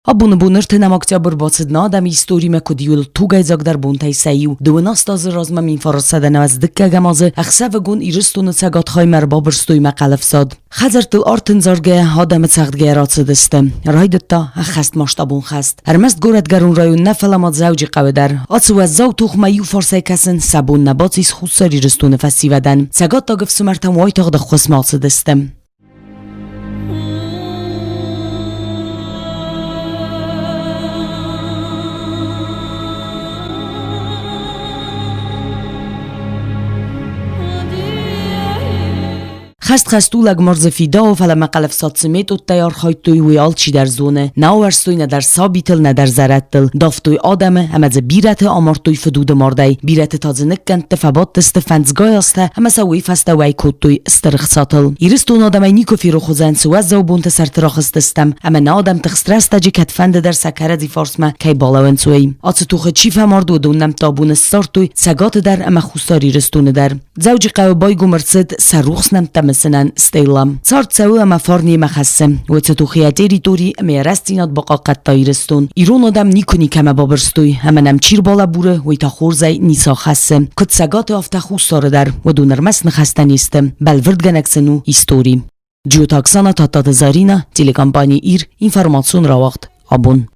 Абоны бон ӕртынӕм октябрь бацыд нӕ адӕмы историмӕ куыд иуыл тугӕйдзагдӕр бонтӕй сӕ иу. 18 азы размӕ 1990 дыккӕгӕм азы ӕхсӕвыгон Ирыстоны цӕгат хаймӕ ӕрбабырстой мӕхъӕлы ӕфсад. Хӕдзӕрттыл артындзаргӕ, адӕмы цӕгъдгӕ рацыдысты. Райдыдта ӕххӕстмасштабон хӕст. Ӕрмӕст горӕтгӕрон район нӕ, фӕлӕ ма Дзӕуджыхъӕуы дӕр. Ацы уӕззау тохмӕ иу фарсӕй кӕсын сӕ бон нӕ бацис Хуссар Ирыстоны фӕсивӕдӕн. Цӕгаттаг ӕфсымӕртӕм уайтагъд ӕххуысмӕ ацыдысты. Хӕст хӕст у лӕгмар дзы фидауы, фӕлӕ мӕхъӕлӕфсад цы методтӕй архайдтой, уый алчидӕр зоны. Нӕ ауӕрстой нӕдӕр сабитыл, нӕдӕр зӕрӕдтыл. Давтой адӕмы ӕмӕ дзы бирӕты амардтой фыдуды мардӕй, бирӕты та дзы ныккӕндты фӕбадтысты фӕндзгай азтӕ ӕмӕ сӕ уый фӕстӕ уӕй кодтой стыр ӕхцатыл. Ирыстоны адӕмӕй никуы ферох уыдзӕн, цы уӕззау бонты сӕрты рахызтыстӕм ӕмӕ нӕ адӕм тыхст рӕстӕджы кӕдфӕндыдӕр сӕ кӕрӕдзи фарсмӕ кӕй балӕууынц, уый. Ацы тохы чи фӕмард, уыдон нӕмттӕ абон ссардтой Цӕгаты дӕр ӕмӕ Хуссар Ирыстоны дӕр. Дзӕуджыхъӕуы байгом ӕрцыд сӕ рухс нӕмттӕ мысынӕн стелла. Цард цӕуы ӕмӕ фарнимӕ хӕссы. Уыцы тухийӕ территори ӕмӕ йӕ рӕстдзинад бахъахъхъӕдта Ирыстон. Ирон адӕм никуы никӕмӕ бабырстой, ӕмӕ нӕм чи рбалӕбуры, уый та хорзӕй ницы ахӕссы. Куыд Цӕгаты, афтӕ Хуссары дӕр. Уыдон ӕрмӕст ныхӕстӕ не сты. Бӕлвырдгӕнӕг сын у истори. Джиоты Оксана, Тадтаты Зарина, телекомпани «Ир», информацион рауагъд «Абон».